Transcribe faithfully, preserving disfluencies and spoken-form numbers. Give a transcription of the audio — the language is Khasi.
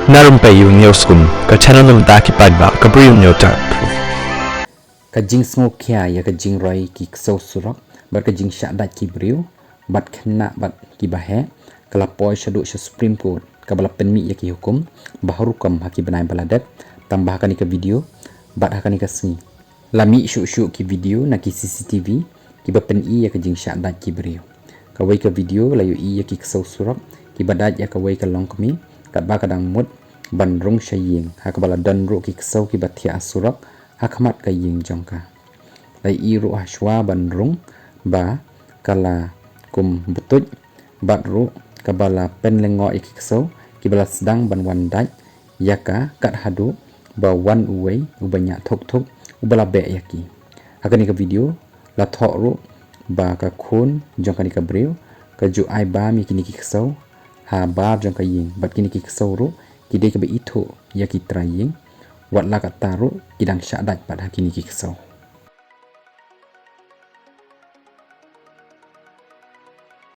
Na Rympei U Hynñiewskum, ka channel na bynta ki paidbah ka Bri U Hynñiewtrep. Ka jingsngewkhia ïa ka jingroi ki ksew surok bad ka jingshah dait ki briew bad khynnah bad kiba heh ka la poi shaduh sha Supreme Court, kaba la pynmih ïa ki hukum ba ha rukom ha ki bnai ba la dep. Tang ba ha kane ka video bad ha kane ka sngi la mih shuh shuh ki video na ki C C T V kiba pyni ïa ka jingshah dait ki briew. Kawei ka video la ïohi ïa ki ksew surok kiba dait ïa kawei ka longkmie katba ka dang mut ban rung sha ïing, ha kaba la don ruh ki ksew kiba thiah surok ha khmat ka ïing jong ka. La ïohi ruh ha shuwa ban rung ba ka la kum btuid bad ruh kaba la pynlyngngoh ïa ki ksew kiba la sdang ban wan dait ïa ka kat haduh ba wan uwei uba ñiah thuk thuk uba la beh ïa ki. Ha kane ka video la thoh ruh ba ka khun jong kane ka briew ka ju ai bam ïa kine ki ksew ha bar jong ka ïing bad kine ki ksew ruh ki dei kiba ithuh ïa ki trai ïing, wat la katta ruh ki dang shah dait pat ha kine ki ksew.